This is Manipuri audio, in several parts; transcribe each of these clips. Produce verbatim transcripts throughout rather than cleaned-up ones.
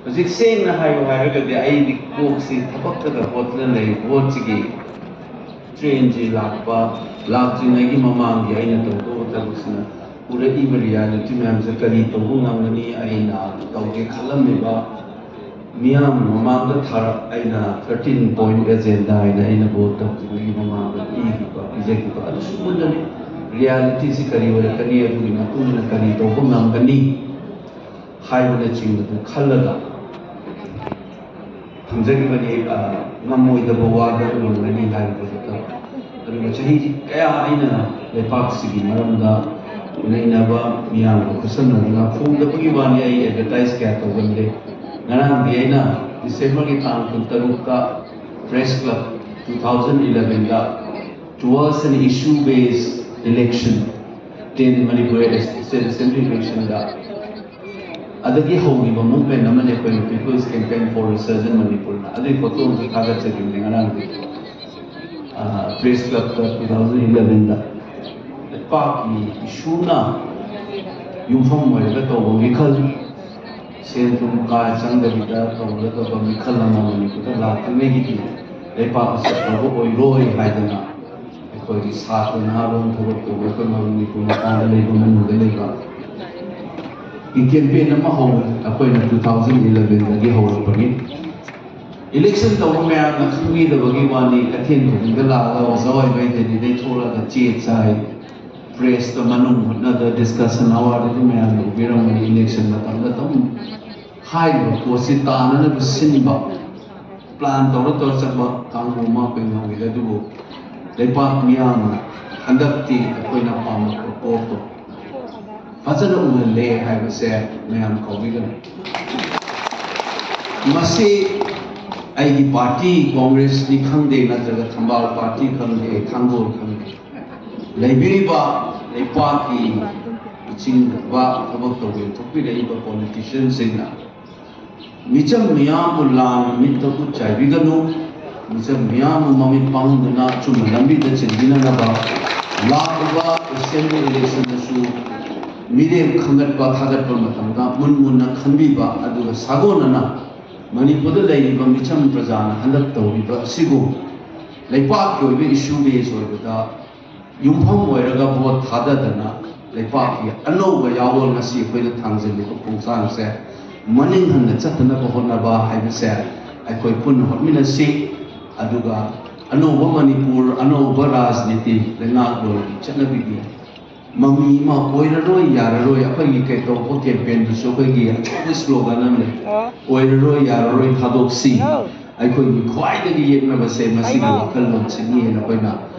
ꯍꯧꯖꯤꯛ ꯁꯦꯡꯅ ꯍꯥꯏꯌꯨ ꯍꯥꯏꯔꯒꯗꯤ, ꯑꯩꯗꯤ ꯀꯣꯛꯁꯤ ꯊꯕꯛꯇꯗ ꯍꯣꯠꯇꯅ ꯂꯩ꯫ ꯚꯣꯠꯁꯤꯒꯤ ꯇ꯭ꯔꯦꯟꯁꯤ ꯂꯥꯛꯄ, ꯂꯥꯛꯇ꯭ꯔꯤꯉꯩꯒꯤ ꯃꯃꯥꯡꯒꯤ ꯑꯩꯅ ꯇꯧꯗꯧꯕ ꯊꯕꯛꯁꯤꯅ ꯎꯔꯛꯏꯕ ꯔꯤꯌꯥꯂꯤꯇꯤ ꯃꯌꯥꯝꯁꯦ ꯀꯔꯤ ꯇꯧꯕ ꯉꯝꯒꯅꯤ? ꯑꯩꯅ ꯇꯧꯒꯦ ꯈꯜꯂꯝꯃꯤꯕ ꯃꯤꯌꯥꯝ ꯃꯃꯥꯡꯗ ꯊꯥꯔꯛ ꯑꯩꯅ ꯊꯥꯔꯇꯤꯟ ꯄꯣꯏꯟ ꯑꯦꯖꯦꯟꯗꯥ ꯍꯥꯏꯅ ꯑꯩꯅ ꯚꯣꯠ ꯇꯧꯗ꯭ꯔꯤꯉꯩꯒꯤ ꯃꯃꯥꯡꯗ ꯄꯤꯈꯤꯕ, ꯄꯤꯖꯈꯤꯕ, ꯑꯗꯨꯁꯨ ꯃꯨꯟꯅꯅꯤ꯫ ꯔꯤꯌꯥꯂꯤꯇꯤꯁꯤ ꯀꯔꯤ ꯑꯣꯏꯔꯛꯀꯅꯤ, ꯑꯗꯨꯒꯤ ꯃꯇꯨꯡ ꯏꯟꯅ ꯀꯔꯤ ꯇꯧꯕ ꯉꯝꯒꯅꯤ ꯍꯥꯏꯕꯅꯆꯤꯡꯕꯗꯨ ꯈꯜꯂꯒ ꯊꯝꯖꯔꯤꯕꯅꯤ꯫ ꯑ, ꯉꯝꯃꯣꯏꯗꯕ ꯋꯥꯗ ꯉꯝꯒꯅꯤ ꯍꯥꯏꯕꯗꯨ ꯈꯛꯇ꯫ ꯑꯗꯨꯒ ꯆꯍꯤ ꯀꯌꯥ ꯑꯩꯅ ꯂꯩꯄꯥꯛꯁꯤꯒꯤ ꯃꯔꯝꯗ ꯅꯩꯅꯕ, ꯃꯤꯌꯥꯝꯒ ꯈꯨꯠꯁꯝꯅꯗꯨꯅ ꯐꯣꯡꯗꯕꯒꯤ ꯋꯥꯅꯤ, ꯑꯩ ꯑꯦꯗꯚꯔꯇꯥꯏꯁ ꯀꯌꯥ ꯇꯧꯒꯟꯗꯦ꯫ ꯉꯔꯥꯡꯗꯤ ꯑꯩꯅ ꯗꯤꯁꯦꯝꯕꯔꯒꯤ ꯇꯥꯡ ꯀꯨꯟꯇꯔꯨꯛꯇ ꯄ꯭ꯔꯦꯁ ꯀ꯭ꯂꯕ ꯇꯨ ꯊꯥꯎꯖꯟ ꯏꯂꯚꯦꯟꯗ Towards an Issue Based Election, ten Manipur State Assembly election ꯗ ꯑꯗꯒꯤ ꯍꯧꯈꯤꯕ movement ꯑꯃꯅꯤ ꯑꯩꯈꯣꯏꯅ People's Campaign for Resurgent Manipur ꯅ꯫ ꯑꯗꯨꯒꯤ ꯐꯣꯇꯣ ꯑꯃꯁꯨ ꯊꯥꯒꯠꯆꯈꯤꯕꯅꯤ ꯉꯔꯥꯡꯗꯤ, ꯄ꯭ꯔꯦꯁ ꯀ꯭ꯂꯕꯇ ꯇꯨ ꯊꯥꯎꯖꯟ ꯏꯂꯚꯦꯟꯗ꯫ ꯂꯩꯄꯥꯛꯀꯤ ꯏꯁꯨꯅ ꯌꯨꯝꯐꯝ ꯑꯣꯏꯔꯒ ꯇꯧꯕ ꯃꯤꯈꯜ, ꯁꯦꯟ ꯊꯨꯝ ꯀꯥ ꯆꯪꯗꯕꯤꯗ ꯇꯧꯒꯗꯕ ꯃꯤꯈꯜ ꯑꯃ ꯃꯅꯤꯄꯨꯔꯗ ꯂꯥꯛꯇ꯭ꯔꯤꯉꯩꯒꯤꯗꯤ ꯂꯩꯄꯥꯛ ꯑꯁꯤ ꯑꯐꯕ ꯑꯣꯏꯔꯣꯏ ꯍꯥꯏꯗꯅ ꯑꯩꯈꯣꯏꯒꯤ ꯁꯥꯇ꯭ꯔ ꯅꯍꯥꯔꯣꯜ ꯊꯕꯛ ꯇꯧꯕ ꯑꯩꯈꯣꯏ ꯃꯅꯤꯄꯨꯔ ꯃꯄꯥꯟꯗ ꯂꯩꯕ, ꯃꯅꯨꯡꯗ ꯂꯩꯕ ꯒꯤ campaign ꯑꯃ ꯍꯧꯋꯤ ꯑꯩꯈꯣꯏꯅ ꯇꯨ ꯊꯥꯎꯖꯟ ꯏꯂꯚꯦꯟꯗꯒꯤ ꯍꯧꯔꯛꯄꯅꯤ꯫ Election ꯇꯧꯕ ꯃꯌꯥꯝꯅ ꯈꯪꯕꯤꯗꯕꯒꯤ ꯋꯥꯅꯤ, ꯀꯩꯊꯦꯜ ꯈꯨꯗꯤꯡꯗ ꯂꯥꯛꯑꯒ ꯑꯣꯖꯥ ꯑꯣꯏꯕꯩ ꯗꯦꯜꯂꯤꯗꯩ ꯊꯣꯛꯂꯛꯑꯒ ꯆꯦ ꯆꯥꯏ, ꯄ꯭ꯔꯦꯁꯇ ꯃꯅꯨꯡ ꯍꯨꯠꯅꯗ ꯗꯤꯁꯀꯁꯟ ꯑꯋꯥꯔꯗ ꯑꯗꯨꯝ ꯃꯌꯥꯝꯅ ꯎꯕꯤꯔꯝꯒꯅꯤ꯫ ꯏꯂꯦꯛꯁꯟ ꯃꯇꯝꯗ ꯑꯗꯨꯝ ꯍꯥꯏꯔꯤꯕ ꯄꯣꯠꯁꯤ ꯇꯥꯅꯅꯕ ꯁꯤꯟꯕ, ꯄ꯭ꯂꯥꯟ ꯇꯧꯔ ꯇꯧꯔ ꯆꯠꯄ ꯀꯥꯡꯕꯨ ꯑꯃ ꯑꯩꯈꯣꯏ ꯉꯝꯈꯤꯗꯦ꯫ ꯑꯗꯨꯕꯨ ꯂꯩꯄꯥꯛ ꯃꯤꯌꯥꯝꯅ ꯍꯟꯗꯛꯇꯤ ꯑꯩꯈꯣꯏꯅ ꯄꯥꯝꯂꯛꯄ ꯄꯣꯠꯇꯣ ꯐꯖꯅ ꯎꯍꯜꯂꯦ ꯍꯥꯏꯕꯁꯦ ꯃꯌꯥꯝ ꯀꯥꯎꯕꯤꯒꯅꯨ꯫ ꯃꯁꯤ ꯑꯩꯒꯤ ꯄꯥꯔꯇꯤ ꯀꯣꯡꯒ꯭ꯔꯦꯁꯅꯤ ꯈꯪꯗꯦ, ꯅꯠꯇ꯭ꯔꯒ ꯊꯝꯕꯥꯜ ꯄꯥꯔꯇꯤ ꯈꯪꯗꯦ, ꯊꯥꯡꯒꯣꯜ ꯈꯪꯗꯦ, ꯂꯩꯕꯤꯔꯤꯕ ꯂꯩꯄꯥꯛꯀꯤ ꯂꯨꯆꯤꯡꯕ, ꯊꯕꯛ ꯇꯧꯕꯤꯔ ꯊꯣꯛꯄꯤꯔꯛꯏꯕ ꯄꯣꯂꯤꯇꯤꯁꯤꯌꯟꯁꯤꯡꯅ ꯃꯤꯆꯝ ꯃꯤꯌꯥꯝꯕꯨ ꯂꯥꯟꯅ ꯃꯤꯠꯇ ꯎꯠ ꯆꯥꯏꯕꯤꯒꯅꯨ꯫ ꯃꯤꯆꯝ ꯃꯤꯌꯥꯝꯕꯨ ꯃꯃꯤꯠ ꯄꯥꯡꯍꯟꯗꯨꯅ ꯑꯆꯨꯝꯕ ꯂꯝꯕꯤꯗ ꯆꯦꯟꯕꯤꯅꯅꯕ ꯂꯥꯛꯂꯤꯕ ꯑꯦꯁꯦꯝꯕ꯭ꯂꯤ ꯏꯂꯦꯛꯁꯟꯗꯁꯨ ꯃꯤꯔꯦꯞ ꯈꯟꯒꯠꯄ ꯊꯥꯒꯠꯄ ꯃꯇꯝꯗ ꯃꯨꯟ ꯃꯨꯟꯅ ꯈꯟꯕꯤꯕ, ꯑꯗꯨꯒ ꯁꯥꯒꯣꯟꯅꯅ ꯃꯅꯤꯄꯨꯔꯗ ꯂꯩꯔꯤꯕ ꯃꯤꯆꯝ ꯄ꯭ꯔꯖꯥꯅ ꯍꯟꯗꯛ ꯇꯧꯔꯤꯕ ꯑꯁꯤꯕꯨ ꯂꯩꯄꯥꯛꯀꯤ ꯑꯣꯏꯕ ꯏꯁꯨ ꯕꯦꯁ ꯑꯣꯏꯕꯗ ꯌꯨꯝꯐꯝ ꯑꯣꯏꯔꯒ ꯚꯣꯠ ꯊꯥꯗꯗꯅ ꯂꯩꯄꯥꯛꯀꯤ ꯑꯅꯧꯕ ꯌꯥꯑꯣꯜ ꯉꯁꯤ ꯑꯩꯈꯣꯏꯅ ꯊꯥꯡꯖꯤꯜꯂꯤꯕ ꯈꯣꯡꯊꯥꯡꯁꯦ ꯃꯅꯤꯡ ꯍꯟꯅ ꯆꯠꯇꯅꯕ ꯍꯣꯠꯅꯕ ꯍꯥꯏꯕꯁꯦ ꯑꯩꯈꯣꯏ ꯄꯨꯟꯅ ꯍꯣꯠꯃꯤꯟꯅꯁꯤ꯫ ꯑꯗꯨꯒ ꯑꯅꯧꯕ ꯃꯅꯤꯄꯨꯔ, ꯑꯅꯧꯕ ꯔꯥꯖꯅꯤꯇꯤ, ꯂꯩꯉꯥꯛꯂꯣꯟꯒꯤ ꯆꯠꯅꯕꯤꯒꯤ ꯃꯃꯤ ꯑꯃ ꯑꯣꯏꯔꯔꯣꯏ ꯌꯥꯔꯔꯣꯏ, ꯑꯩꯈꯣꯏꯒꯤ ꯀꯩ ꯇꯧꯕ ꯀꯦꯝꯄꯦꯟꯗꯨꯁꯨ ꯑꯩꯈꯣꯏꯒꯤ ꯑꯆꯧꯕ ꯁ꯭ꯂꯣꯒꯥꯟ ꯑꯃ ꯂꯩ, ꯑꯣ꯫ "ꯑꯣꯏꯔꯔꯣꯏ ꯌꯥꯔꯔꯣꯏ ꯊꯥꯗꯣꯛꯁꯤ"꯫ ꯑꯣ꯫ ꯑꯩꯈꯣꯏꯒꯤ ꯈ꯭ꯋꯥꯏꯗꯒꯤ ꯌꯦꯛꯅꯕꯁꯦ ꯃꯁꯤꯒꯤ ꯍꯩꯃꯥ꯫ ꯋꯥꯈꯜꯂꯣꯟꯁꯤꯅꯤꯅ ꯑꯩꯈꯣꯏꯅ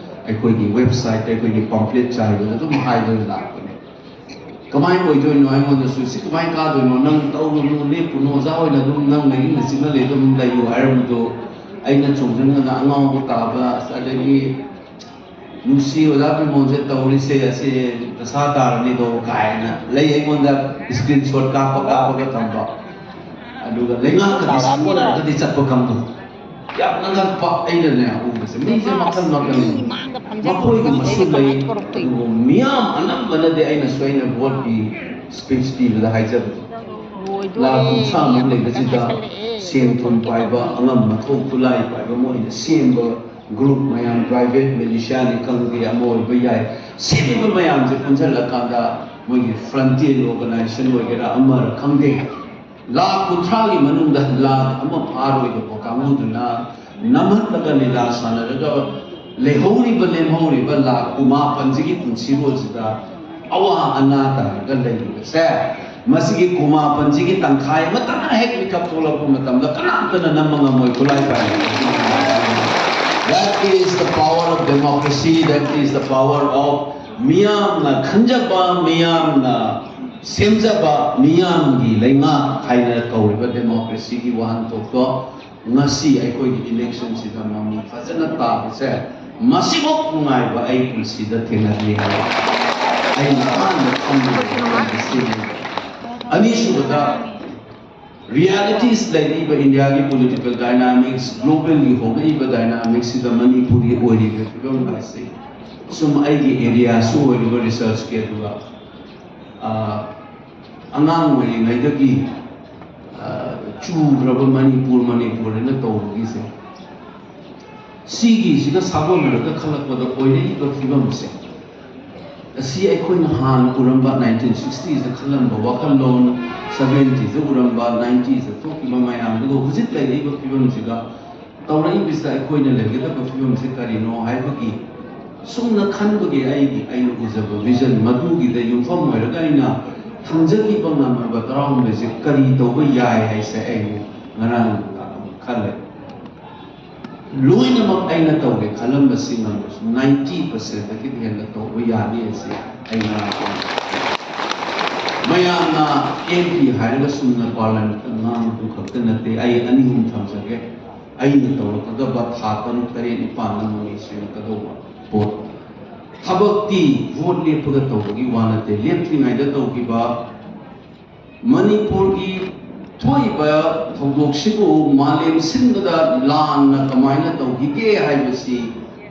ꯑꯩꯈꯣꯏꯒꯤ ꯋꯦꯕꯁꯥꯏꯠꯇ ꯑꯩꯈꯣꯏꯒꯤ ꯄꯝꯐ꯭ꯂꯦꯠ ꯆꯥꯏꯕꯗ ꯑꯗꯨꯝ ꯍꯥꯏꯗꯨꯅ ꯂꯥꯛꯄꯅꯦ꯫ ꯀꯃꯥꯏꯅ ꯑꯣꯏꯗꯣꯏꯅꯣ? ꯑꯩꯉꯣꯟꯗꯁꯨ "ꯁꯤ ꯀꯃꯥꯏꯅ ꯀꯥꯗꯣꯏꯅꯣ? ꯅꯪ ꯇꯧꯔꯨꯅꯨ, ꯂꯦꯞꯄꯨꯅꯨ, ꯑꯣꯖꯥ ꯑꯣꯏꯅ ꯑꯗꯨꯝ ꯅꯪ ꯅꯌꯨꯝꯗ ꯆꯤꯛꯅ ꯂꯩ ꯑꯗꯨꯝ ꯂꯩꯌꯨ" ꯍꯥꯏꯔꯝꯕꯗꯣ, ꯑꯩꯅ ꯆꯣꯡꯁꯤꯟꯗꯅ ꯑꯉꯥꯎꯕ ꯇꯥꯕ, ꯑꯁ, ꯑꯗꯒꯤ "ꯅꯨꯡꯁꯤ ꯑꯣꯖꯥ ꯕꯤꯃꯣꯜꯁꯦ ꯇꯧꯔꯤꯁꯦ ꯑꯁꯤ ꯗꯁꯥ ꯇꯥꯔꯅꯤꯗꯣ" ꯀꯥꯏꯅ ꯂꯩ ꯑꯩꯉꯣꯟꯗ ꯁ꯭ꯀ꯭ꯔꯤꯟ ꯁꯣꯠ ꯀꯥꯞꯄ ꯀꯥꯞꯄꯒ ꯊꯝꯕ꯫ ꯑꯗꯨꯒ ꯂꯩꯉꯥꯛꯀꯗꯤ ꯁꯥꯒꯣꯟꯅꯔꯒꯗꯤ ꯆꯠꯄ ꯀꯥꯡꯕꯨ꯫ ꯌꯥꯝꯅ ꯉꯛꯄ ꯑꯩꯅꯅꯦ ꯎꯕꯁꯦ꯫ ꯃꯤꯁꯦ ꯃꯈꯜ ꯃꯈꯜꯅꯤ꯫ ꯃꯈꯣꯏꯒꯨꯝꯕꯁꯨ ꯂꯩ꯫ ꯑꯗꯨꯕꯨ ꯃꯤꯌꯥꯝ ꯑꯅꯝꯕꯅꯗꯤ ꯑꯩꯅꯁꯨ ꯑꯩꯅ ꯚꯣꯠꯀꯤ ꯁ꯭ꯄꯤꯆ ꯄꯤꯕꯗ ꯍꯥꯏꯖꯕꯗꯣ, ꯂꯥꯈ ꯀꯨꯟꯊ꯭ꯔꯥꯃꯨꯛ ꯂꯩꯕꯁꯤꯗ ꯁꯦꯟ ꯊꯨꯝ ꯄꯥꯏꯕ, ꯑꯉꯝ ꯑꯊꯧ ꯈꯨꯠꯂꯥꯏ ꯄꯥꯏꯕ ꯃꯣꯏꯅ ꯁꯦꯝꯕ ꯒ꯭ꯔꯨꯞ ꯃꯌꯥꯝ, ꯄ꯭ꯔꯥꯏꯚꯦꯠ ꯃꯤꯂꯤꯁꯤꯌꯥꯅꯤ ꯈꯪꯗꯦ, ꯑꯃ ꯑꯣꯏꯕ ꯌꯥꯏ, ꯁꯤꯖꯤꯟꯅꯕ ꯃꯌꯥꯝꯁꯦ ꯄꯨꯟꯁꯤꯜꯂꯀꯥꯟꯗ ꯃꯣꯏꯒꯤ ꯐ꯭ꯔꯟꯇꯤꯌꯔ ꯑꯣꯔꯒꯅꯥꯏꯖꯦꯁꯟ ꯑꯣꯏꯒꯦꯔꯥ ꯑꯃꯔ ꯈꯪꯗꯦ, ꯂꯥꯈ ꯀꯨꯟꯊ꯭ꯔꯥꯒꯤ ꯃꯅꯨꯡꯗ ꯂꯥꯈ ꯑꯃ ꯐꯥꯔꯣꯏꯗꯕ ꯀꯥꯡꯕꯨꯗꯨꯅ ꯅꯝꯍꯜꯂꯒ ꯂꯤꯂꯥ ꯁꯥꯟꯅꯔꯒ ꯂꯩꯍꯧꯔꯤꯕ ꯂꯦꯝꯍꯧꯔꯤꯕ ꯂꯥꯈ ꯀꯨꯟꯃꯥꯄꯟꯁꯤꯒꯤ ꯄꯨꯟꯁꯤꯔꯣꯜꯁꯤꯗ ꯑꯋꯥ ꯑꯅꯥ ꯇꯥꯔꯒ ꯂꯩꯔꯤꯕꯁꯦ, ꯃꯁꯤꯒꯤ ꯀꯨꯟꯃꯥꯄꯟꯁꯤꯒꯤ ꯇꯪꯈꯥꯏ ꯑꯃꯇꯅ ꯍꯦꯛ ꯃꯤꯀꯞ ꯊꯣꯛꯂꯛꯄ ꯃꯇꯝꯗ ꯀꯅꯥꯝꯇꯅ ꯅꯝꯕ ꯉꯝꯃꯣꯏ ꯈꯨꯠꯂꯥꯏ ꯄꯥꯏꯔꯒ꯫ That is the power of democracy, that is the power of ꯃꯤꯌꯥꯝꯅ ꯈꯟꯖꯕ, ꯃꯤꯌꯥꯝꯅ ꯁꯦꯝꯖꯕ, ꯃꯤꯌꯥꯝꯒꯤ ꯂꯩꯉꯥꯛ ꯍꯥꯏꯅ ꯀꯧꯔꯤꯕ ꯗꯦꯃꯣꯀ꯭ꯔꯦꯁꯤꯒꯤ ꯋꯥꯍꯟꯊꯣꯛꯇꯣ ꯉꯁꯤ ꯑꯩꯈꯣꯏꯒꯤ ꯏꯂꯦꯛꯁꯟꯁꯤꯗ ꯃꯃꯤ ꯐꯖꯅ ꯇꯥꯕꯁꯦ ꯃꯁꯤꯃꯨꯛ ꯅꯨꯡꯉꯥꯏꯕ ꯑꯩ ꯄꯨꯟꯁꯤꯗ ꯊꯦꯡꯅꯗ꯭ꯔꯤ ꯍꯥꯏ꯫ ꯑꯩꯅ ꯑꯍꯥꯟꯕ ꯈꯪꯕꯗ ꯁꯤꯅꯤ꯫ ꯑꯅꯤꯁꯨꯕꯗ, ꯔꯤꯌꯥꯂꯤꯇꯤꯁ ꯂꯩꯔꯛꯏꯕ ꯏꯟꯗꯤꯌꯥꯒꯤ ꯄꯣꯂꯤꯇꯤꯀꯦꯜ ꯗꯥꯏꯅꯥꯃꯤꯛꯁ, ꯒ꯭ꯂꯣꯕꯦꯜꯒꯤ ꯍꯣꯡꯂꯛꯏꯕ ꯗꯥꯏꯅꯥꯃꯤꯛꯁꯁꯤꯗ ꯃꯅꯤꯄꯨꯔꯒꯤ ꯑꯣꯏꯔꯤꯕ ꯐꯤꯕꯝ ꯑꯁꯤ ꯁꯨꯝ ꯑꯩꯒꯤ ꯑꯦꯔꯤꯌꯥꯁꯨ ꯑꯣꯏꯔꯤꯕ ꯔꯤꯁꯔꯁꯀꯤ, ꯑꯗꯨꯒ ꯑꯉꯥꯡ ꯑꯣꯏꯔꯤꯉꯩꯗꯒꯤ ꯆꯨꯈ꯭ꯔꯕ ꯃꯅꯤꯄꯨꯔ ꯃꯅꯤꯄꯨꯔ ꯍꯥꯏꯅ ꯇꯧꯕꯒꯤꯁꯦ, ꯁꯤꯒꯤꯁꯤꯒ ꯁꯥꯒꯣꯟꯅꯔꯒ ꯈꯜꯂꯛꯄꯗ ꯑꯣꯏꯔꯛꯏꯕ ꯐꯤꯕꯝꯁꯦ, ꯑꯁꯤ ꯑꯩꯈꯣꯏꯅ ꯍꯥꯟꯅ ꯎꯔꯝꯕ, ꯅꯥꯏꯟꯇꯤꯟ ꯁꯤꯛꯁꯇꯤꯁꯇ ꯈꯜꯂꯝꯕ ꯋꯥꯈꯜꯂꯣꯟ, ꯁꯕꯦꯟꯇꯤꯗ ꯎꯔꯝꯕ, ꯅꯥꯏꯟꯇꯤꯁꯇ ꯊꯣꯛꯈꯤꯕ ꯃꯌꯥꯝꯗꯨꯒ ꯍꯧꯖꯤꯛ ꯂꯩꯔꯛꯏꯕ ꯐꯤꯕꯝꯁꯤꯒ ꯇꯧꯔꯛꯏꯕꯁꯤꯗ ꯑꯩꯈꯣꯏꯅ ꯂꯩꯒꯗꯕ ꯐꯤꯕꯝꯁꯤ ꯀꯔꯤꯅꯣ ꯍꯥꯏꯕꯒꯤ ꯁꯨꯝꯅ ꯈꯟꯕꯒꯤ ꯑꯩꯒꯤ, ꯑꯩꯅ ꯎꯖꯕ ꯚꯤꯖꯟ, ꯃꯗꯨꯒꯤꯗ ꯌꯨꯝꯐꯝ ꯑꯣꯏꯔꯒ ꯑꯩꯅ ꯊꯝꯖꯈꯤꯕ ꯉꯝꯂꯕ ꯇꯔꯥꯍꯨꯝꯗꯣꯏꯁꯦ ꯀꯔꯤ ꯇꯧꯕ ꯌꯥꯏ ꯍꯥꯏꯁꯦ ꯑꯩ ꯉꯔꯥꯡ ꯅꯨꯡꯗꯥꯡ ꯈꯜꯂꯦ꯫ ꯂꯣꯏꯅꯃꯛ ꯑꯩꯅ ꯇꯧꯒꯦ ꯈꯜꯂꯝꯕꯁꯤ ꯉꯝꯗ꯭ꯔꯁꯨ ꯅꯥꯏꯟꯇꯤ ꯄꯥꯔꯁꯦꯟꯗꯒꯤꯗꯤ ꯍꯦꯟꯅ ꯇꯧꯕ ꯌꯥꯅꯤ ꯍꯥꯏꯁꯦ ꯑꯩ ꯉꯔꯥꯡ ꯈꯜꯂꯦ꯫ ꯃꯌꯥꯝꯅ ꯑꯦꯝ ꯄꯤ ꯍꯥꯏꯔꯒ ꯁꯨꯝꯅ ꯄꯥꯔꯂꯥꯃꯦꯟꯇ ꯉꯥꯡꯕꯗꯨ ꯈꯛꯇ ꯅꯠꯇꯦ꯫ ꯑꯩ ꯑꯅꯤ ꯑꯍꯨꯝ ꯊꯝꯖꯒꯦ꯫ ꯑꯩꯅ ꯇꯧꯔꯛꯀꯗꯕ ꯊꯥ ꯇꯔꯨꯛ, ꯇꯔꯦꯠ, ꯅꯤꯄꯥꯟꯗ ꯃꯃꯤ ꯁꯦꯝꯂꯛꯀꯗꯧꯕ ꯄꯣꯠ꯫ ꯊꯕꯛꯇꯤ ꯚꯣꯠ ꯂꯦꯞꯄꯒ ꯇꯧꯕꯒꯤ ꯋꯥ ꯅꯠꯇꯦ, ꯂꯦꯞꯇ꯭ꯔꯤꯉꯩꯗ ꯇꯧꯈꯤꯕ ꯃꯅꯤꯄꯨꯔꯒꯤ ꯊꯣꯛꯏꯕ ꯊꯧꯗꯣꯛꯁꯤꯕꯨ ꯃꯥꯂꯦꯝ ꯁꯤꯟꯕꯗ ꯂꯥꯟꯅ ꯀꯃꯥꯏꯅ ꯇꯧꯈꯤꯒꯦ ꯍꯥꯏꯕꯁꯤ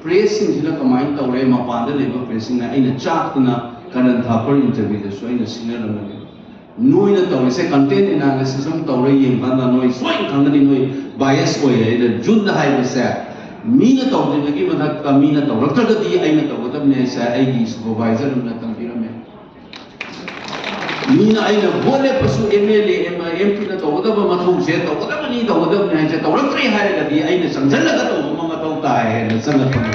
ꯄ꯭ꯔꯦꯁꯁꯤꯡꯁꯤꯅ ꯀꯃꯥꯏꯅ ꯇꯧꯔꯦ, ꯃꯄꯥꯟꯗ ꯂꯩꯕ ꯄ꯭ꯔꯦꯁꯁꯤꯡꯅ, ꯑꯩꯅ ꯆꯥꯛꯇꯅ ꯀꯔꯟ ꯊꯥꯄꯔ ꯏꯟꯇꯔꯚ꯭ꯌꯨꯗꯁꯨ ꯑꯩꯅ ꯁꯤꯟꯅꯔꯝꯕꯅꯤ꯫ ꯅꯣꯏꯅ ꯇꯧꯔꯤꯁꯦ content analysis ꯑꯃ ꯇꯧꯔ ꯌꯦꯡꯀꯥꯟꯗ ꯅꯣꯏ ꯁꯣꯏꯅ ꯈꯪꯒꯅꯤ, ꯅꯣꯏ bias ꯑꯣꯏꯌꯦ꯫ ꯑꯩꯅ ꯖꯨꯟꯗ ꯍꯥꯏꯕꯁꯦ, ꯃꯤꯅ ꯇꯧꯗ꯭ꯔꯤꯉꯩꯒꯤ ꯃꯊꯛꯇ ꯃꯤꯅ ꯇꯧꯔꯛꯇ꯭ꯔꯒꯗꯤ ꯑꯩꯅ ꯇꯧꯒꯗꯕꯅꯦ ꯍꯥꯏꯁꯦ ꯑꯩꯒꯤ supervisor ꯑꯃꯅ ꯇꯝꯕꯤꯔꯝꯃꯦ꯫ ꯃꯤꯅ ꯑꯩꯅ ꯚꯣꯠ ꯂꯦꯞꯄꯁꯨ ꯑꯦꯝ ꯑꯦꯜ ꯑꯦ, ꯑꯦꯝ ꯄꯤꯅ ꯇꯧꯒꯗꯕ ꯃꯊꯧꯁꯦ ꯇꯧꯒꯗꯕꯅꯤ, ꯇꯧꯒꯗꯕꯅꯤ ꯍꯥꯏꯁꯦ ꯇꯧꯔꯛꯇ꯭ꯔꯦ ꯍꯥꯏꯔꯒꯗꯤ ꯑꯩꯅ ꯆꯪꯁꯤꯜꯂꯒ ꯇꯧꯕ ꯑꯃ ꯃꯊꯧ ꯇꯥꯏ ꯍꯥꯏꯅ ꯆꯪꯉꯛꯄꯅꯦ꯫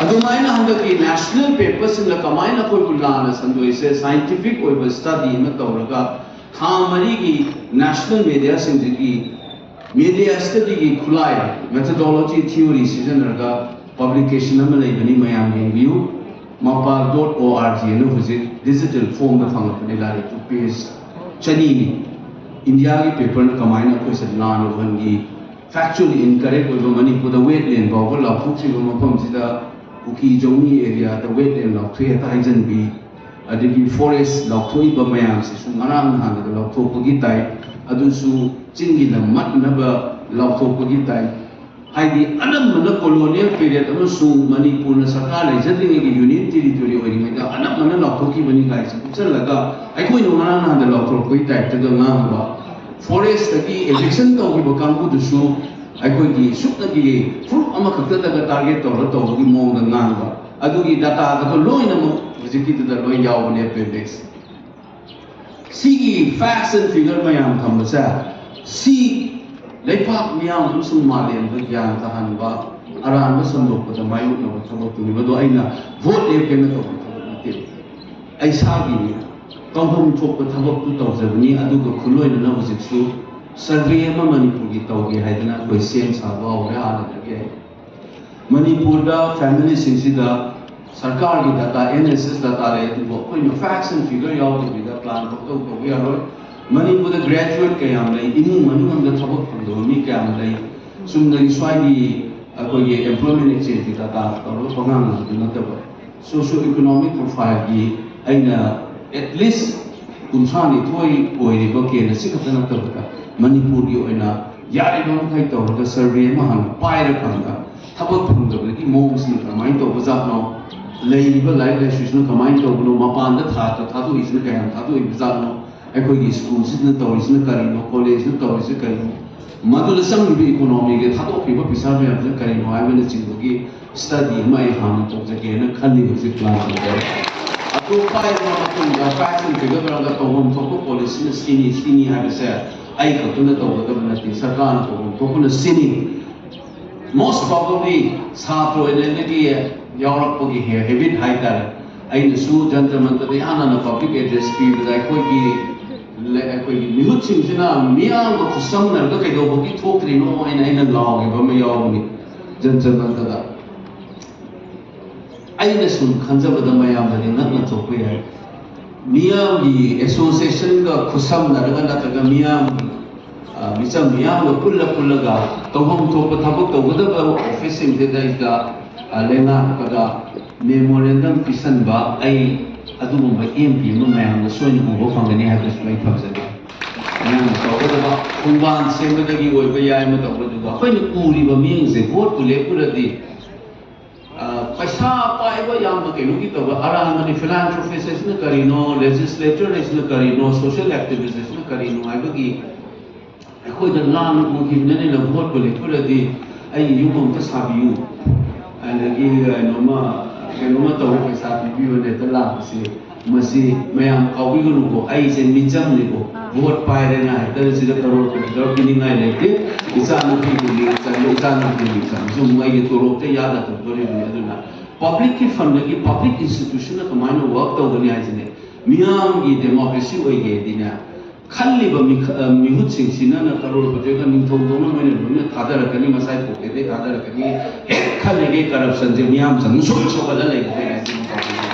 ꯑꯗꯨꯃꯥꯏꯅ ꯍꯟꯗꯛꯀꯤ national paperꯁꯤꯡꯅ ꯀꯃꯥꯏꯅ ꯑꯩꯈꯣꯏꯕꯨ ꯂꯥꯟꯅ ꯁꯟꯗꯣꯛꯏꯁꯦ, scientific ꯑꯣꯏꯕ study ꯑꯃ ꯇꯧꯔꯒ ꯊꯥ ꯃꯔꯤꯒꯤ national mediaꯁꯤꯡꯁꯤꯒꯤ media studyꯒꯤ ꯈꯨꯠꯂꯥꯏ, methodology theory ꯁꯤꯖꯤꯟꯅꯔꯒ publication ꯑꯃ ꯂꯩꯕꯅꯤ, ꯃꯌꯥꯝ ꯌꯦꯡꯕꯤꯌꯨ꯫ ꯃꯄꯥꯜ dot org ꯑꯅ ꯍꯧꯖꯤꯛ digital formꯗ ꯐꯪꯉꯛꯄꯅꯤ, ꯂꯥꯏꯔꯤꯛꯇꯨ page ꯆꯅꯤꯅꯤ꯫ ꯏꯟꯗꯤꯌꯥꯒꯤ paperꯅ ꯀꯃꯥꯏꯅ ꯑꯩꯈꯣꯏꯁꯦ ꯂꯥꯟꯅ ꯎꯍꯟꯈꯤ, factually incorrect ꯑꯣꯏꯕ, ꯃꯅꯤꯄꯨꯔꯗ wetland ꯐꯥꯎꯕ ꯂꯥꯎꯊꯣꯛꯇ꯭ꯔꯤꯕ ꯃꯐꯝꯁꯤꯗ ꯀꯨꯀꯤ ꯖꯧꯃꯤ areaꯗ wetland ꯂꯥꯎꯊꯣꯛꯑꯦ ꯍꯦꯛꯇ ꯍꯥꯏꯖꯟꯕꯤ, ꯑꯗꯒꯤ forest ꯂꯥꯎꯊꯣꯛꯏꯕ ꯃꯌꯥꯝꯁꯤꯁꯨ ꯉꯔꯥꯡ ꯅꯍꯥꯟꯗ ꯂꯥꯎꯊꯣꯛꯄꯒꯤ ꯇꯥꯏ, ꯑꯗꯨꯁꯨ ꯆꯤꯡꯒꯤ ꯂꯝ ꯃꯠꯅꯕ ꯂꯥꯎꯊꯣꯛꯄꯒꯤ ꯇꯥꯏ꯫ ꯍꯥꯏꯗꯤ ꯑꯅꯝꯕꯅ colonial period ꯑꯃꯁꯨꯡ ꯃꯅꯤꯄꯨꯔꯅ ꯁꯔꯀꯥꯔ ꯂꯩꯖꯗ꯭ꯔꯤꯉꯩꯒꯤ union territory ꯑꯣꯏꯔꯤꯉꯩꯗ ꯑꯅꯝꯕꯅ ꯂꯥꯎꯊꯣꯛꯈꯤꯕꯅꯤ ꯀꯥꯏꯁꯦ ꯎꯠꯁꯜꯂꯒ, ꯑꯩꯈꯣꯏꯅ ꯉꯔꯥꯡ ꯅꯍꯥꯟꯗ ꯂꯥꯎꯊꯣꯔꯛꯄꯒꯤ type ꯇꯒ ꯉꯥꯡꯕ, forest ꯇꯒꯤ eviction ꯇꯧꯈꯤꯕ ꯀꯥꯡꯕꯨꯗꯨꯁꯨ ꯑꯩꯈꯣꯏꯒꯤ ꯁꯨꯞꯅꯒꯤ ꯐꯨꯔꯨꯞ ꯑꯃꯈꯛꯇꯗꯒ target ꯇꯧꯔꯒ ꯇꯧꯕꯒꯤ ꯃꯑꯣꯡꯗ ꯉꯥꯡꯕ, ꯑꯗꯨꯒꯤ data ꯒꯗꯣ ꯂꯣꯏꯅꯃꯛ ꯍꯧꯖꯤꯛꯀꯤꯗꯨꯗ ꯂꯣꯏ ꯌꯥꯎꯕꯅꯦ, appendix꯫ ꯁꯤꯒꯤ facts and figure ꯃꯌꯥꯝ ꯊꯝꯕꯁꯦ, ꯁꯤ ꯂꯩꯄꯥꯛ ꯃꯤꯌꯥꯝ ꯑꯃꯁꯨꯡ ꯃꯥꯂꯦꯝꯗ ꯒ꯭ꯌꯥꯟ ꯇꯥꯍꯟꯕ, ꯑꯔꯥꯟꯕ ꯁꯟꯗꯣꯛꯄꯗ ꯃꯥꯌꯣꯛꯅꯕ ꯊꯕꯛꯇꯨꯅꯤ꯫ ꯃꯗꯨ ꯑꯩꯅ vote ꯂꯦꯞꯀꯦꯅ ꯇꯧꯕ ꯊꯕꯛ ꯅꯠꯇꯦ꯫ ꯑꯩ ꯏꯁꯥꯒꯤꯅꯤ, ꯇꯧꯐꯝ ꯊꯣꯛꯄ ꯊꯕꯛꯇꯨ ꯇꯧꯖꯕꯅꯤ꯫ ꯑꯗꯨꯒ ꯈꯨꯜꯂꯣꯏꯅꯅ ꯍꯧꯖꯤꯛꯁꯨ survey ꯑꯃ ꯃꯅꯤꯄꯨꯔꯒꯤ ꯇꯧꯒꯦ ꯍꯥꯏꯗꯅ ꯑꯩꯈꯣꯏ ꯁꯦꯝ ꯁꯥꯕ ꯍꯧꯔꯦ ꯍꯥꯟꯅꯗꯒꯤ꯫ ꯃꯅꯤꯄꯨꯔꯗ family ꯁꯤꯡꯁꯤꯗ ꯁꯔꯀꯥꯔꯒꯤ data, NSS data ꯂꯩ, ꯑꯗꯨꯕꯨ ꯑꯩꯈꯣꯏꯅ facts and figure ꯌꯥꯎꯗꯕꯤꯗ plan ꯄꯪꯇꯧ ꯇꯧꯕ ꯌꯥꯔꯣꯏ꯫ ꯃꯅꯤꯄꯨꯔꯗ graduate ꯀꯌꯥꯝ ꯂꯩ, ꯏꯃꯨꯡ ꯃꯅꯨꯡ ꯑꯃꯗ ꯊꯕꯛ ꯐꯪꯗꯕ ꯃꯤ ꯀꯌꯥꯝ ꯂꯩ, ꯆꯨꯝꯅꯒꯤ ꯁ꯭ꯋꯥꯏꯒꯤ ꯑꯩꯈꯣꯏꯒꯤ employment exchange ꯀꯤ data ꯇꯧꯔꯒ ꯄꯉꯥꯡ ꯉꯥꯡꯕꯗꯨ ꯅꯠꯇꯕ, socio economic profile ꯒꯤ ꯑꯩꯅ at least ꯀꯨꯟꯊ꯭ꯔꯥ ꯅꯤꯊꯣꯏ ꯑꯣꯏꯔꯤꯕ ꯀꯦꯟꯗ꯭ꯔ ꯁꯤ ꯈꯛꯇ ꯅꯠꯇꯕꯗ, ꯃꯅꯤꯄꯨꯔꯒꯤ ꯑꯣꯏꯅ ꯌꯥꯔꯤꯕ ꯃꯈꯩ ꯇꯧꯔꯒ survey ꯑꯃ ꯍꯥꯟꯅ ꯄꯥꯏꯔꯀꯥꯟꯗ, ꯊꯕꯛ ꯐꯪꯗꯕꯒꯤ ꯃꯑꯣꯡꯁꯤꯅ ꯀꯃꯥꯏꯅ ꯇꯧꯕꯖꯥꯠꯅꯣ, ꯂꯩꯔꯤꯕ ꯂꯥꯏꯔꯤꯛ ꯂꯥꯏꯁꯨꯁꯤꯅ ꯀꯃꯥꯏꯅ ꯇꯧꯕꯅꯣ, ꯃꯄꯥꯟꯗ ꯊꯥ ꯊꯥꯗꯣꯛꯏꯁꯤꯅ ꯀꯌꯥꯝ ꯊꯥꯗꯣꯛꯏꯕꯖꯥꯠꯅꯣ, ꯑꯩꯈꯣꯏꯒꯤ school ꯁꯤꯅ ꯇꯧꯔꯤꯁꯤꯅ ꯀꯔꯤꯅꯣ, college ꯁꯤꯅ ꯇꯧꯔꯤꯁꯤ ꯀꯔꯤꯅꯣ, ꯃꯗꯨꯗ ꯆꯪꯂꯤꯕ economy ꯒꯤ ꯊꯥꯗꯣꯛꯈꯤꯕ ꯄꯩꯁꯥ ꯃꯌꯥꯝꯁꯤꯅ ꯀꯔꯤꯅꯣ ꯍꯥꯏꯕꯅꯆꯤꯡꯕꯒꯤ study ꯑꯃ ꯑꯩ ꯍꯥꯟꯅ ꯇꯧꯖꯒꯦꯅ ꯈꯜꯂꯤ꯫ ꯍꯧꯖꯤꯛ plan ꯇꯧꯖꯔꯤ꯫ ꯑꯗꯨ ꯄꯥꯏꯔꯕ ꯃꯇꯨꯡꯗ facts and figure ꯇꯧꯔꯒ ꯇꯧꯐꯝ ꯊꯣꯛꯄ policy ꯅ ꯁꯤꯅꯤ, ꯁꯤꯅꯤ ꯍꯥꯏꯕꯁꯦ ꯑꯩ ꯈꯛꯇꯅ ꯇꯧꯒꯗꯕ ꯅꯠꯇꯦ, ꯁꯔꯀꯥꯔꯅ ꯇꯧꯐꯝ ꯊꯣꯛꯄꯅ ꯁꯤꯅꯤ꯫ Most probably ꯁꯥꯇ꯭ꯔ ꯑꯣꯏꯔꯤꯉꯩꯗꯒꯤ ꯌꯥꯎꯔꯛꯄꯒꯤ habit ꯍꯥꯏꯇꯥꯔꯦ꯫ ꯑꯩꯅꯁꯨ ꯖꯟꯇꯔ ꯃꯟꯇꯔꯗ ꯏꯍꯥꯟ ꯍꯥꯟꯅ public address ꯄꯤꯕꯗ ꯑꯩꯈꯣꯏꯒꯤ, ꯑꯩꯈꯣꯏꯒꯤ ꯃꯤꯍꯨꯠꯁꯤꯡꯁꯤꯅ ꯃꯤꯌꯥꯝꯒ ꯈꯨꯠꯁꯝꯅꯔꯒ ꯀꯩꯗꯧꯕꯒꯤ ꯊꯣꯛꯇ꯭ꯔꯤꯅꯣ ꯍꯥꯏꯅ ꯑꯩꯅ ꯂꯥꯎꯈꯤꯕ ꯑꯃ ꯌꯥꯎꯕꯅꯤ ꯖꯟꯇꯔ ꯃꯟꯇꯔꯗ꯫ ꯑꯩꯅ ꯁꯨꯝ ꯈꯟꯖꯕꯗ ꯃꯌꯥꯝꯅꯗꯤ ꯉꯛꯅ ꯊꯣꯛꯄ ꯌꯥꯏ꯫ ꯃꯤꯌꯥꯝꯒꯤ association ꯒ ꯈꯨꯠꯁꯝꯅꯔꯒ ꯅꯠꯇ꯭ꯔꯒ ꯃꯤꯌꯥꯝꯒꯤ, ꯑ, ꯃꯤꯆꯝ ꯃꯤꯌꯥꯝꯒ ꯄꯨꯜꯂ ꯄꯨꯜꯂꯒ ꯇꯧꯐꯝ ꯊꯣꯛꯄ ꯊꯕꯛ ꯇꯧꯒꯗꯕ office ꯁꯤꯡꯁꯤꯗꯩꯗ, ꯑ, ꯂꯩꯉꯥꯛꯄꯗ memorandum ꯄꯤꯁꯟꯕ, ꯑꯩ ꯑꯗꯨꯒꯨꯝꯕ ꯑꯦꯝ ꯄꯤ ꯑꯃ ꯃꯌꯥꯝꯅ ꯁꯣꯏꯅ ꯎꯕ ꯐꯪꯒꯅꯤ ꯍꯥꯏꯕꯁꯨ ꯑꯩ ꯊꯝꯖꯒꯦ꯫ ꯃꯌꯥꯝꯅ ꯇꯧꯒꯗꯕ ꯈꯣꯡꯕꯥꯟ ꯁꯦꯝꯕꯗꯒꯤ ꯑꯣꯏꯕ ꯌꯥꯏ, ꯑꯃ ꯇꯧꯕꯗꯨꯒ ꯑꯩꯈꯣꯏꯅ ꯎꯔꯤꯕ ꯃꯤꯁꯤꯡꯁꯦ ꯚꯣꯠꯄꯨ ꯂꯦꯞꯄꯨꯔꯗꯤ, ꯑ, ꯄꯩꯁꯥ ꯄꯥꯏꯕ ꯌꯥꯝꯅ ꯀꯩꯅꯣꯒꯤ ꯇꯧꯕ ꯑꯔꯥꯟꯕꯅꯤ꯫ Philanthropist ꯍꯥꯏꯁꯤꯅ ꯀꯔꯤꯅꯣ, legislator ꯍꯥꯏꯁꯤꯅ ꯀꯔꯤꯅꯣ, social activist ꯍꯥꯏꯁꯤꯅ ꯀꯔꯤꯅꯣ ꯍꯥꯏꯕꯒꯤ ꯑꯩꯈꯣꯏꯗ ꯂꯥꯟꯅ ꯎꯈꯤꯕꯅꯤꯅ ꯚꯣꯠꯄꯨ ꯂꯦꯞꯄꯨꯔꯗꯤ ꯑꯩꯒꯤ ꯌꯨꯝ ꯑꯝꯇ ꯁꯥꯕꯤꯌꯨ, ꯑꯗꯒꯤ ꯀꯩꯅꯣꯝꯃ, ꯀꯩꯅꯣꯝꯃ ꯇꯧꯔꯦ ꯄꯩꯁꯥ ꯄꯤꯕꯤꯌꯨꯅ ꯍꯦꯛꯇ ꯂꯥꯛꯄꯁꯦ, ꯃꯁꯤ ꯃꯌꯥꯝ ꯀꯥꯎꯕꯤꯒꯅꯨꯀꯣ꯫ ꯑꯩꯁꯦ ꯃꯤꯆꯝꯅꯤꯀꯣ, ꯚꯣꯠ ꯄꯥꯏꯔꯦꯅ ꯍꯦꯛꯇ ꯁꯤꯗ ꯀꯔꯣꯔ ꯀꯔꯣꯔ ꯄꯤꯅꯤꯡꯉꯥꯏ ꯂꯩꯇꯦ꯫ ꯏꯆꯥꯅꯨꯄꯤꯒꯤ ꯃꯤꯡ ꯆꯟꯕ, ꯏꯆꯥꯅꯨꯄꯤꯒꯤ ꯃꯤꯡ ꯆꯟꯕꯁꯨ ꯑꯃꯨꯛ ꯑꯩꯒꯤ ꯇꯣꯂꯣꯞꯇ ꯌꯥꯗ ꯇꯧꯗꯣꯔꯤꯕꯅꯤ꯫ ꯑꯗꯨꯅ ꯄꯕ꯭ꯂꯤꯛꯀꯤ ꯐꯟꯗꯒꯤ ꯄꯕ꯭ꯂꯤꯛ ꯏꯟꯁꯇꯤꯇ꯭ꯌꯨꯁꯟꯅ ꯀꯃꯥꯏꯅ ꯋꯥꯔꯛ ꯇꯧꯒꯅꯤ ꯍꯥꯏꯁꯤꯅꯦ꯫ ꯃꯤꯌꯥꯝꯒꯤ ꯗꯦꯃꯣꯀ꯭ꯔꯦꯁꯤ ꯑꯣꯏꯒꯦꯗꯤꯅꯦ, ꯈꯜꯂꯤꯕ ꯃꯤꯈ-, ꯑ, ꯃꯤꯍꯨꯠꯁꯤꯡꯁꯤꯅꯅ ꯀꯔꯣꯔꯄꯇꯤꯒ ꯅꯤꯡꯊꯧꯗꯧꯅ ꯃꯣꯏꯅ ꯂꯣꯏꯅ ꯊꯥꯗꯔꯛꯀꯅꯤ, ꯃꯁꯥꯏ ꯄꯣꯀꯦꯠꯇꯩ ꯊꯥꯗꯔꯛꯀꯅꯤ꯫ ꯍꯦꯛ ꯈꯜꯂꯤꯒꯩ ꯀꯔꯞꯁꯟꯁꯦ ꯃꯤꯌꯥꯝ ꯆꯪ ꯁꯨꯝ ꯁꯧꯒꯠꯂ ꯂꯩꯒꯗꯣꯏꯅꯦ꯫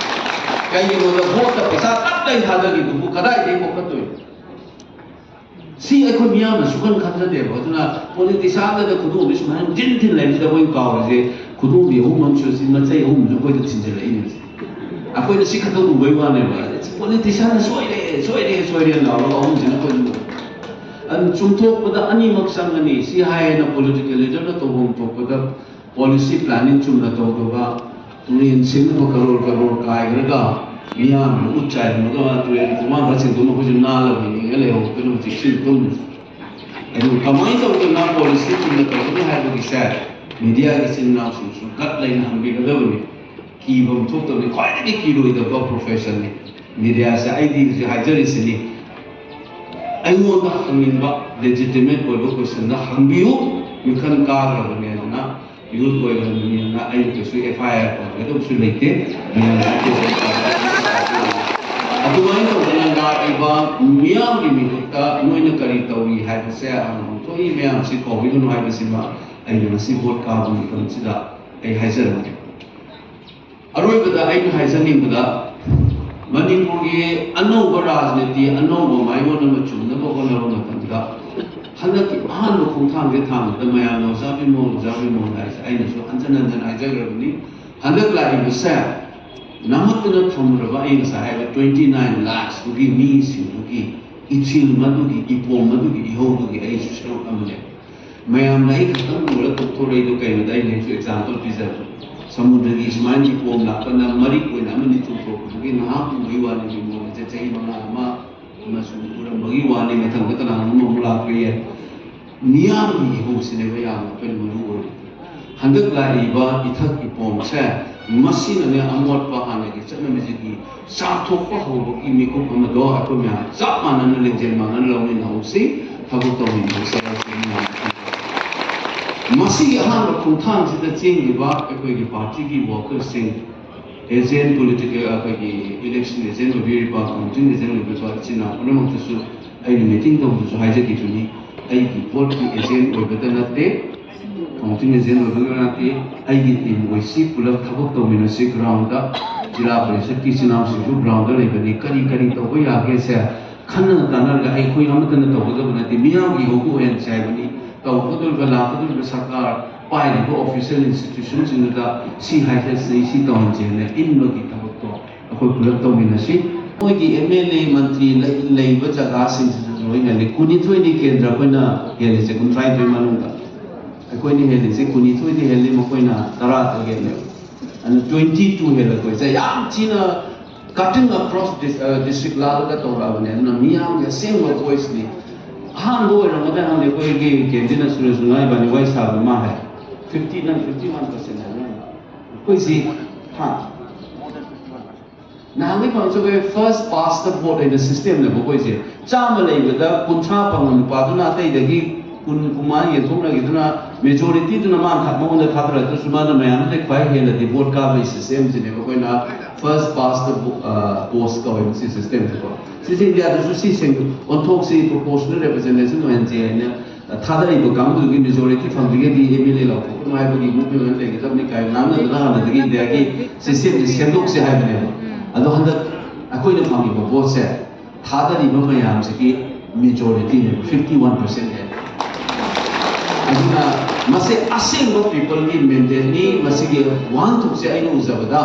ꯀꯩꯒꯤꯅꯣꯗ ꯚꯣꯠꯇ ꯄꯩꯁꯥ ꯇꯞꯇꯩ ꯊꯥꯗꯈꯤꯕꯗꯨꯕꯨ ꯀꯗꯥꯏꯗꯒꯤ ꯀꯣꯛꯈꯠꯇꯣꯏꯅꯣ? ꯁꯤ ꯑꯩꯈꯣꯏ ꯃꯤꯌꯥꯝꯅ ꯁꯨꯈꯟ ꯈꯟꯖꯗꯦꯕ꯫ ꯑꯗꯨꯅ ꯄꯣꯂꯤꯇꯤꯁꯤꯌꯥꯟꯗꯗ ꯈꯨꯗꯣꯝꯕꯤ ꯁꯨꯃꯥꯏꯅ ꯊꯤꯟ ꯊꯤꯟ ꯂꯩꯕꯁꯤꯗ ꯑꯩꯈꯣꯏꯅ ꯀꯥꯎꯔꯤꯁꯦ, ꯈꯨꯗꯣꯝꯕꯤ ꯑꯍꯨꯝ ꯑꯃꯁꯨ ꯁꯤ ꯃꯆꯩ ꯑꯍꯨꯝꯁꯨ ꯑꯩꯈꯣꯏꯗ ꯊꯤꯟꯖꯤꯜꯂꯛꯏꯅꯦ꯫ ꯑꯩꯈꯣꯏꯅ ꯁꯤ ꯈꯛꯇ ꯎꯕꯩ ꯋꯥꯅꯦꯕ꯫ ꯄꯣꯂꯤꯇꯤꯁꯤꯌꯥꯟꯅ ꯁꯣꯏꯔꯦ, ꯁꯣꯏꯔꯦ, ꯁꯣꯏꯔꯦꯅ ꯂꯥꯎꯔꯒ ꯑꯍꯨꯝꯁꯤꯅ ꯑꯩꯈꯣꯏꯅ ꯎꯕ꯫ ꯑꯗꯨ ꯆꯨꯝꯊꯣꯛꯄꯗ ꯑꯅꯤꯃꯛ ꯆꯪꯒꯅꯤ꯫ ꯁꯤ ꯍꯥꯏꯌꯦꯅ ꯄꯣꯂꯤꯇꯤꯀꯦꯜ ꯂꯤꯗꯔꯅ ꯇꯧꯐꯝ ꯊꯣꯛꯄꯗ ꯄꯣꯂꯤꯁꯤ ꯄ꯭ꯂꯥꯅꯤꯡ ꯆꯨꯝꯅ ꯇꯧꯗꯕ, ꯇꯨꯔꯦꯟ ꯁꯦꯝꯅꯕ ꯀꯔꯣꯔ ꯀꯔꯣꯔ ꯀꯥꯏꯈ꯭ꯔꯒ ꯃꯤꯌꯥꯝꯅ ꯎꯠ ꯆꯥꯏꯔꯝꯃꯒ ꯇꯨꯔꯦꯟ ꯈꯣꯡꯕꯥꯡ ꯈꯔ ꯁꯦꯡꯗꯣꯛꯅ ꯑꯩꯈꯣꯏꯁꯨ ꯅꯥꯜꯂꯕ ꯌꯦꯡꯉ ꯂꯩꯍꯧꯗꯅ ꯍꯧꯖꯤꯛꯁꯨ ꯇꯨꯝꯃꯤ꯫ ꯑꯗꯨ ꯀꯃꯥꯏꯅ ꯇꯧꯗꯅ ꯄꯣꯂꯤꯁꯤ ꯆꯨꯝꯅ ꯇꯧꯒꯅꯤ ꯍꯥꯏꯕꯒꯤꯁꯦ ꯃꯤꯗꯤꯌꯥꯒꯤ ꯏꯆꯤꯟ ꯏꯅꯥꯎꯁꯤꯡꯁꯨ ꯒꯠ ꯂꯩꯅ ꯍꯪꯕꯤꯒꯗꯕꯅꯤ꯫ ꯀꯤꯕ ꯑꯃ ꯊꯣꯛꯇꯕꯅꯤ꯫ ꯈ꯭ꯋꯥꯏꯗꯒꯤ ꯀꯤꯔꯣꯏꯗꯕ ꯄ꯭ꯔꯣꯐꯦꯁꯟꯅꯤ ꯃꯤꯗꯤꯌꯥꯁꯦ꯫ ꯑꯩꯗꯤ ꯍꯧꯖꯤꯛ ꯍꯥꯏꯖꯔꯤꯁꯤꯅꯤ, ꯑꯩꯉꯣꯟꯗ ꯍꯪꯅꯤꯡꯕ ꯂꯦꯖꯤꯇꯤꯃꯦꯠ ꯑꯣꯏꯕ ꯀꯣꯏꯁꯟꯗ ꯍꯪꯕꯤꯌꯨ, ꯃꯤꯈꯜ ꯀꯥꯈ꯭ꯔꯕꯅꯦ ꯑꯗꯨꯅ꯫ ꯌꯨꯠ ꯑꯣꯏꯔꯕꯅꯤꯅ ꯑꯩꯅ ꯀꯩꯁꯨ ꯑꯦꯐ ꯑꯥꯏ ꯑꯥꯔ ꯄꯥꯟꯒꯗꯕꯁꯨ ꯂꯩꯇꯦ꯫ ꯃꯌꯥꯝꯁꯨ ꯀꯦꯁ ꯑꯗꯨꯃꯥꯏꯅ ꯇꯧꯗꯅ ꯂꯥꯛꯂꯤꯕ ꯃꯤꯌꯥꯝꯒꯤ ꯃꯤꯍꯨꯠꯇ ꯅꯣꯏꯅ ꯀꯔꯤ ꯇꯧꯔꯤ ꯍꯥꯏꯕꯁꯦ ꯍꯥꯟꯅ ꯍꯣꯡꯗꯣꯛꯏ꯫ ꯃꯌꯥꯝꯁꯤ ꯀꯧꯕꯤꯒꯅꯨ ꯍꯥꯏꯕꯁꯤꯃ ꯑꯩꯅ ꯉꯁꯤ ꯚꯣꯠ ꯀꯥꯕ ꯃꯇꯝꯁꯤꯗ ꯑꯩ ꯍꯥꯏꯖꯔꯝꯒꯦ꯫ ꯑꯔꯣꯏꯕꯗ ꯑꯩꯅ ꯍꯥꯏꯖꯅꯤꯡꯕꯗ, ꯃꯅꯤꯄꯨꯔꯒꯤ ꯑꯅꯧꯕ ꯔꯥꯖꯅꯤꯇꯤ, ꯑꯅꯧꯕ ꯃꯥꯏꯑꯣꯟ ꯑꯃ ꯆꯨꯝꯅꯕ ꯍꯣꯠꯅꯕ ꯃꯇꯝꯗ ꯍꯟꯗꯛꯀꯤ ꯑꯍꯥꯟꯕ ꯈꯣꯡꯊꯥꯡꯁꯦ ꯊꯥꯡꯕꯗ ꯃꯌꯥꯝꯅ ꯑꯣꯖꯥ ꯕꯤꯃꯣꯜ, ꯑꯣꯖꯥ ꯕꯤꯃꯣꯜ ꯍꯥꯏꯁꯦ ꯑꯩꯅꯁꯨ ꯍꯟꯖꯟ ꯍꯟꯖꯟ ꯍꯥꯏꯖꯈ꯭ꯔꯕꯅꯤ꯫ ꯍꯟꯗꯛ ꯂꯥꯛꯏꯕꯁꯦ ꯅꯝꯃꯛꯇꯅ ꯊꯝꯃꯨꯔꯕ ꯑꯩ ꯉꯁꯥꯏ ꯍꯥꯏꯕ twenty nine lakhs ꯇꯨꯒꯤ ꯃꯤꯁꯤꯡꯗꯨꯒꯤ ꯏꯊꯤꯜ ꯃꯗꯨꯒꯤ, ꯏꯄꯣꯝ ꯃꯗꯨꯒꯤ ꯏꯍꯧꯗꯨꯒꯤ ꯑꯩꯁꯨ ꯁꯔꯨꯛ ꯑꯃꯅꯦ꯫ ꯃꯌꯥꯝꯅ ꯑꯩ ꯈꯛꯇꯪ ꯎꯔꯒ ꯇꯣꯛꯊꯣꯔꯛꯏꯗꯣ ꯀꯩꯅꯣꯗ ꯑꯩꯅꯁꯨ ꯑꯦꯛꯖꯥꯝꯄꯜ ꯄꯤꯖꯕ꯫ ꯁꯃꯨꯗ꯭ꯔꯒꯤ ꯁꯨꯃꯥꯏꯅ ꯏꯄꯣꯝ ꯂꯥꯛꯄꯅ ꯃꯔꯤꯛ ꯑꯣꯏꯅ ꯑꯃꯅꯤ ꯆꯣꯡꯊꯣꯛꯄꯗꯨꯒꯤ ꯉꯥꯏꯍꯥꯛ ꯎꯕꯒꯤ ꯋꯥꯅꯤ, ꯃꯤꯉꯣꯟꯗꯁꯦ ꯆꯍꯤ ꯃꯉꯥ ꯑꯃ ꯑꯃꯁꯨꯡ ꯎꯔꯝꯕꯒꯤ ꯋꯥꯅꯤ, ꯃꯊꯪꯗ ꯀꯅꯥꯒꯨꯝꯕ ꯑꯃꯨꯛ ꯂꯥꯛꯄ ꯌꯥꯏ꯫ ꯃꯤꯌꯥꯝꯒꯤ ꯏꯍꯧꯁꯤꯅꯦꯕ ꯌꯥꯝꯅ ꯑꯩꯈꯣꯏꯅ ꯃꯔꯨ ꯑꯣꯏꯔꯤꯗꯤ꯫ ꯍꯟꯗꯛ ꯂꯥꯛꯏꯕ ꯏꯊꯛ ꯏꯄꯣꯝꯁꯦ, ꯃꯁꯤꯅꯅꯦ ꯑꯃꯣꯠꯄ ꯍꯥꯟꯅꯒꯤ ꯆꯠꯅꯕꯤꯁꯤꯒꯤ ꯆꯥꯝꯊꯣꯛꯄ ꯍꯧꯕꯒꯤ ꯃꯤꯀꯨꯞ ꯑꯃꯗꯣ ꯑꯩꯈꯣꯏ ꯃꯌꯥꯝ ꯆꯞ ꯃꯥꯟꯅꯅ ꯂꯤꯡꯖꯦꯜ ꯃꯥꯟꯅꯅ ꯂꯧꯃꯤꯟꯅꯍꯧꯁꯤ, ꯊꯕꯛ ꯇꯧꯃꯤꯟꯅꯍꯧꯁꯤ ꯍꯥꯏꯕꯁꯤ ꯑꯩꯅ ꯍꯥꯏꯅꯤꯡꯉꯤ꯫ ꯃꯁꯤꯒꯤ ꯑꯍꯥꯟꯕ ꯈꯣꯡꯊꯥꯡꯁꯤꯗ ꯆꯦꯟꯈꯤꯕ ꯑꯩꯈꯣꯏꯒꯤ ꯄꯥꯔꯇꯤꯒꯤ ꯋꯥꯀꯔꯁꯤꯡ, ꯑꯦꯖꯦꯟ, ꯄꯣꯂꯤꯇꯤꯀꯦꯜ, ꯑꯩꯈꯣꯏꯒꯤ ꯏꯂꯦꯛꯁꯟ ꯑꯦꯖꯦꯟ ꯑꯣꯏꯕꯤꯔꯤꯕ, ꯀꯥꯎꯟꯇꯤꯡ ꯑꯦꯖꯦꯟ ꯑꯣꯏꯕꯤꯔꯤꯕ ꯏꯆꯤꯟ ꯏꯅꯥꯎ ꯄꯨꯝꯅꯃꯛꯇꯁꯨ ꯑꯩꯅ ꯃꯤꯇꯤꯡ ꯇꯧꯕꯗꯁꯨ ꯍꯥꯏꯖꯈꯤꯕꯅꯤ, ꯑꯩꯒꯤ ꯚꯣꯠꯀꯤ ꯑꯦꯖꯦꯟ ꯑꯣꯏꯕꯗ ꯅꯠꯇꯦ, ꯀꯥꯎꯟꯇꯤꯡ ꯑꯦꯖꯦꯟ ꯑꯣꯏꯕꯗ ꯅꯠꯇꯦ, ꯑꯩꯒꯤ ꯇꯤꯝ ꯑꯣꯏꯁꯤ, ꯄꯨꯂꯞ ꯊꯕꯛ ꯇꯧꯃꯤꯟꯅꯁꯤ꯫ ꯒ꯭ꯔꯥꯎꯟꯗ ꯖꯤꯂꯥ ꯄꯔꯤꯁꯠꯀꯤ ꯏꯆꯤꯟ ꯏꯅꯥꯎꯁꯤꯡꯁꯨ ꯒ꯭ꯔꯥꯎꯟꯗ ꯂꯩꯕꯅꯤ, ꯀꯔꯤ ꯀꯔꯤ ꯇꯧꯕ ꯌꯥꯒꯦꯁꯦ ꯈꯟꯅ ꯇꯥꯟꯅꯔꯒ ꯑꯩꯈꯣꯏ ꯑꯃꯠꯇꯅ ꯇꯧꯒꯗꯕ ꯅꯠꯇꯦ, ꯃꯤꯌꯥꯝꯒꯤ ꯏꯍꯧꯗꯨ ꯑꯣꯏꯍꯟꯁꯦ ꯍꯥꯏꯕꯅꯤ꯫ ꯇꯧꯒꯗꯧꯔꯤꯕ, ꯂꯥꯛꯀꯗꯧꯔꯤꯕ ꯁꯔꯀꯥꯔ, ꯄꯥꯏꯔꯤꯕ ꯑꯣꯐꯤꯁꯤꯌꯦꯜ ꯏꯟꯁꯇꯤꯇ꯭ꯌꯨꯁꯟꯁꯤꯡꯗꯨꯗ ꯁꯤ ꯍꯥꯏꯁꯦ, ꯁꯤ, ꯁꯤ ꯇꯧꯍꯟꯁꯦꯅ ꯏꯟꯕꯒꯤ ꯊꯕꯛꯇꯣ ꯑꯩꯈꯣꯏ ꯄꯨꯂꯞ ꯇꯧꯃꯤꯟꯅꯁꯤ꯫ ꯃꯣꯏꯒꯤ ꯑꯦꯝ ꯑꯦꯜ ꯑꯦ, ꯃꯟꯇ꯭ꯔꯤ ꯂꯩ-, ꯂꯩꯕ ꯖꯒꯥꯁꯤꯡꯁꯤꯗꯁꯨ ꯂꯣꯏꯅ ꯂꯩ꯫ ꯀꯨꯟꯅꯤꯊꯣꯏꯅꯤ ꯀꯦꯟꯗ꯭ꯔ ꯑꯩꯈꯣꯏꯅ ꯍꯦꯜꯂꯤꯁꯦ, ꯀꯨꯟꯊ꯭ꯔꯥꯅꯤꯊꯣꯏ ꯃꯅꯨꯡꯗ꯫ ꯑꯩꯈꯣꯏꯅ ꯍꯦꯜꯂꯤꯁꯦ ꯀꯨꯟꯅꯤꯊꯣꯏꯗꯤ ꯍꯦꯜꯂꯤ, ꯃꯈꯣꯏꯅ ꯇꯔꯥ ꯍꯦꯜꯂꯦꯕ꯫ ꯑꯗꯨꯅ twenty two ꯍꯦꯜꯂꯛꯄꯁꯦ ꯌꯥꯝ ꯊꯤꯅ cutting across dis-, ꯑ, district ꯂꯥꯜꯂꯒ ꯇꯧꯔꯛꯑꯕꯅꯦ꯫ ꯑꯗꯨꯅ ꯃꯤꯌꯥꯝꯒꯤ ꯑꯁꯦꯡꯕ ꯚꯣꯏꯁꯅꯤ꯫ ꯑꯍꯥꯟꯕ ꯑꯣꯏꯔꯝꯒꯗ꯭ꯔꯥ ꯈꯪꯗꯦ, ꯑꯩꯈꯣꯏꯒꯤ ꯀꯦꯟꯗꯤꯗꯦꯠ ꯁꯨꯔꯦꯁ ꯉꯥ ꯏꯕꯥꯅꯤ ꯋꯥꯔꯤ ꯁꯥꯕꯗ ꯃꯥ ꯍꯥꯏ, fifty, ꯅꯪ fifty one percent ꯍꯥꯏꯕ ꯅꯪ꯫ ꯑꯩꯈꯣꯏꯁꯤ, ꯍꯥ? ꯅꯍꯥꯟꯒꯤ ꯐꯪꯁꯨ ꯑꯩꯈꯣꯏ first past the vote ꯍꯥꯏꯅ ꯁꯤꯁꯇꯦꯝꯅꯦꯕ ꯑꯩꯈꯣꯏꯁꯦ꯫ ꯆꯥꯝꯃ ꯂꯩꯕꯗ ꯀꯨꯟꯊ꯭ꯔꯥ ꯐꯪꯕ ꯅꯨꯄꯥꯗꯨꯅ ꯑꯇꯩꯗꯒꯤ ꯀꯨꯟ, ꯀꯨꯟꯃꯉꯥ ꯌꯦꯟꯊꯣꯛꯅꯈꯤꯗꯨꯅ ꯃꯦꯖꯣꯔꯤꯇꯤꯗꯨꯅ ꯃꯥꯅ ꯊ-, ꯃꯉꯣꯟꯗ ꯊꯥꯗꯔꯛꯇ꯭ꯔꯁꯨ ꯃꯥꯅ ꯃꯌꯥꯝꯗ ꯈ꯭ꯋꯥꯏ ꯍꯦꯟꯅꯗꯤ ꯚꯣꯠ ꯀꯥꯕꯒꯤ ꯁꯤꯁꯇꯦꯝꯁꯤꯅꯦꯕ ꯑꯩꯈꯣꯏꯅ first past the vo-, ꯑ, post ꯀꯧꯋꯦꯕ ꯁꯤ ꯁꯤꯁꯇꯦꯝꯁꯦꯀꯣ꯫ ꯁꯤꯁꯦ ꯏꯟꯗꯤꯌꯥꯗꯁꯨ ꯁꯤ ꯁꯦꯡꯗꯣꯛ-, ꯑꯣꯟꯊꯣꯛꯁꯤ, ꯄ꯭ꯔꯣꯄꯣꯔꯁꯅꯦꯜ ꯔꯤꯄ꯭ꯔꯖꯦꯟꯇꯦꯁꯟ ꯑꯣꯏꯍꯟꯁꯤ ꯍꯥꯏꯅ ꯊꯥꯗꯔꯤꯕ ꯀꯥꯡꯕꯨꯗꯨꯒꯤ ꯃꯦꯖꯣꯔꯤꯇꯤ ꯐꯪꯗ꯭ꯔꯤꯒꯩꯗꯤ ꯑꯦꯝ ꯑꯦꯜ ꯑꯦ ꯂꯥꯎꯊꯣꯛꯀꯅꯨ ꯍꯥꯏꯕꯒꯤ ꯃꯨꯚꯃꯦꯟ ꯑꯃ ꯂꯩꯒꯗꯕꯅꯤ ꯀꯥꯏꯅ ꯉꯥꯡꯅꯗꯅ ꯍꯥꯟꯅꯗꯒꯤ ꯏꯟꯗꯤꯌꯥꯒꯤ ꯁꯤꯁꯇꯦꯝꯁꯦ ꯁꯦꯝꯗꯣꯛꯁꯦ ꯍꯥꯏꯕꯅꯦꯕ꯫ ꯑꯗꯣ ꯍꯟꯗꯛ ꯑꯩꯈꯣꯏꯅ ꯐꯪꯉꯤꯕ ꯚꯣꯠꯁꯦ ꯊꯥꯗꯔꯤꯕ ꯃꯌꯥꯝꯁꯤꯒꯤ ꯃꯦꯖꯣꯔꯤꯇꯤꯅꯦꯕ, fifty one percent ꯍꯦꯜꯂꯦ꯫ ꯑꯗꯨꯅ ꯃꯁꯤ ꯑꯁꯦꯡꯕ ꯄꯤꯄꯜꯒꯤ ꯃꯦꯟꯗꯦꯠꯅꯤ꯫ ꯃꯁꯤꯒꯤ ꯋꯥꯍꯟꯊꯣꯛꯁꯦ ꯑꯩꯅ ꯎꯖꯕꯗ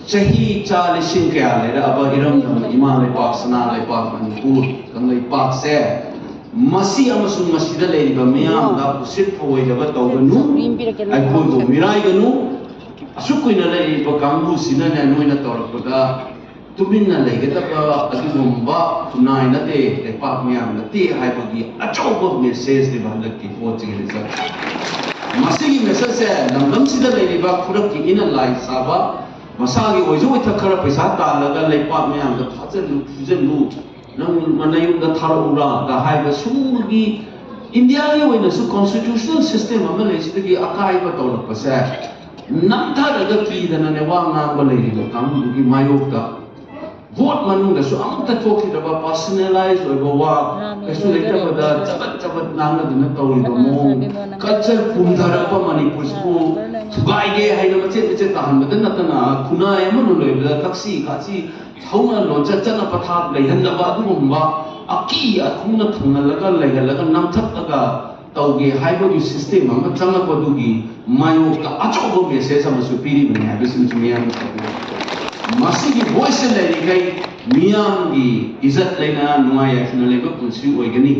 ꯆꯍꯤ ꯆꯥ ꯂꯤꯁꯤꯡ ꯀꯌꯥ ꯂꯩꯔꯛꯑꯕ ꯏꯔꯝꯗꯝ, ꯏꯃꯥ ꯂꯩꯄꯥꯛ, ꯁꯅꯥ ꯂꯩꯄꯥꯛ ꯃꯅꯤꯄꯨꯔ ꯀꯪꯂꯩꯄꯥꯛꯁꯦ, ꯃꯁꯤ ꯑꯃꯁꯨꯡ ꯃꯁꯤꯗ ꯂꯩꯔꯤꯕ ꯃꯤꯌꯥꯝꯗ ꯎꯁꯤꯠ ꯊꯑꯣꯏꯗꯕ ꯇꯧꯒꯅꯨ, ꯑꯩꯈꯣꯏꯕꯨ ꯃꯤꯔꯥꯏꯒꯅꯨ꯫ ꯑꯁꯨꯛ ꯀꯨꯏꯅ ꯂꯩꯔꯤꯕ ꯀꯥꯡꯕꯨꯁꯤꯅꯅꯦ, ꯅꯣꯏꯅ ꯇꯧꯔꯛꯄꯗ ꯇꯨꯃꯤꯟꯅ ꯂꯩꯒꯗꯕ ꯑꯗꯨꯒꯨꯝꯕ ꯈꯨꯟꯅꯥꯏ ꯅꯠꯇꯦ, ꯂꯩꯄꯥꯛ ꯃꯤꯌꯥꯝ ꯅꯠꯇꯦ ꯍꯥꯏꯕꯒꯤ ꯑꯆꯧꯕ ꯃꯦꯁꯦꯖꯅꯦꯕ ꯍꯟꯗꯛꯀꯤ ꯄꯣꯠꯁꯤꯒꯤ ꯔꯤꯖꯜ꯫ ꯃꯁꯤꯒꯤ ꯃꯦꯁꯦꯖꯁꯦ ꯂꯝꯗꯝꯁꯤꯗ ꯂꯩꯔꯤꯕ ꯈꯨꯗꯛꯀꯤ ꯏꯅ ꯂꯥꯏ ꯁꯥꯕ, ꯃꯁꯥꯒꯤ ꯑꯣꯏꯖ ꯑꯣꯏꯊꯛ ꯈꯔ ꯄꯩꯁꯥ ꯇꯥꯜꯂꯒ ꯂꯩꯄꯥꯛ ꯃꯌꯥꯝꯗ ꯊꯥꯖꯜꯂꯨ, ꯐꯨꯖꯜꯂꯨ, ꯅꯪ ꯅꯌꯨꯝꯗ ꯊꯥꯔꯛꯎꯔꯥ ꯀ ꯍꯥꯏꯕ ꯁꯨꯝꯕꯒꯤ ꯏꯟꯗꯤꯌꯥꯒꯤ ꯑꯣꯏꯅꯁꯨ ꯀꯣꯟꯁꯇꯤꯇ꯭ꯌꯨꯁꯅꯦꯜ ꯁꯤꯁꯇꯦꯝ ꯑꯃ ꯂꯩꯁꯤꯗꯒꯤ ꯑꯀꯥꯏꯕ ꯇꯧꯔꯛꯄꯁꯦ ꯅꯝꯊꯔꯒ ꯀꯤꯗꯅꯅꯦ ꯋꯥ ꯉꯥꯡꯕ ꯂꯩꯔꯤꯕ ꯀꯥꯡꯕꯨꯗꯨꯒꯤ ꯃꯥꯌꯣꯛꯇ ꯚꯣꯠ ꯃꯅꯨꯡꯗꯁꯨ ꯑꯃꯠꯇ ꯊꯣꯛꯈꯤꯗ꯭ꯔꯕ ꯄꯥꯔꯁꯣꯅꯦꯂꯥꯏꯁ ꯑꯣꯏꯕ ꯋꯥ ꯀꯩꯁꯨ ꯂꯩꯇꯕꯗ ꯆꯕꯠ ꯆꯕꯠ ꯉꯥꯡꯅꯗꯨꯅ ꯇꯧꯔꯤꯕ ꯃꯑꯣꯡ, ꯀꯜꯆꯔ ꯄꯨꯝꯊꯔꯛꯄ ꯃꯅꯤꯄꯨꯔꯁꯤꯕꯨ ꯊꯨꯒꯥꯏꯒꯦ ꯍꯥꯏꯅ ꯃꯆꯦꯠ ꯃꯆꯦꯠ ꯇꯥꯍꯟꯕꯗ ꯅꯠꯇꯅ ꯈꯨꯟꯅꯥꯏ ꯑꯃꯅ ꯂꯣꯏꯕꯗ ꯊꯛꯁꯤ ꯈꯥꯁꯤ ꯍꯧꯅ ꯂꯣꯟꯆꯠ ꯆꯠꯅ ꯄꯊꯥꯞ ꯂꯩꯍꯟꯗꯕ ꯑꯗꯨꯒꯨꯝꯕ ꯑꯀꯤ ꯑꯈꯨꯝꯅ ꯊꯨꯡꯍꯜꯂꯒ ꯂꯩꯍꯜꯂꯒ ꯅꯝꯊꯛꯂꯒ ꯇꯧꯒꯦ ꯍꯥꯏꯕꯒꯤ ꯁꯤꯁꯇꯦꯝ ꯑꯃ ꯆꯪꯂꯛꯄꯗꯨꯒꯤ ꯃꯥꯌꯣꯛꯇ ꯑꯆꯧꯕ ꯃꯦꯁꯦꯖ ꯑꯃꯁꯨ ꯄꯤꯔꯤꯕꯅꯤ ꯍꯥꯏꯕꯁꯤꯃꯁꯨ ꯃꯤꯌꯥꯝꯅ ꯈꯪꯕꯤꯌꯨ꯫ ꯃꯁꯤꯒꯤ ꯚꯣꯏꯁꯁꯦ ꯂꯩꯔꯤꯈꯩ ꯃꯤꯌꯥꯝꯒꯤ ꯏꯖꯠ ꯂꯩꯅ ꯅꯨꯡꯉꯥꯏ ꯌꯥꯏꯐꯅ ꯂꯩꯕ ꯄꯨꯟꯁꯤ ꯑꯣꯏꯒꯅꯤ꯫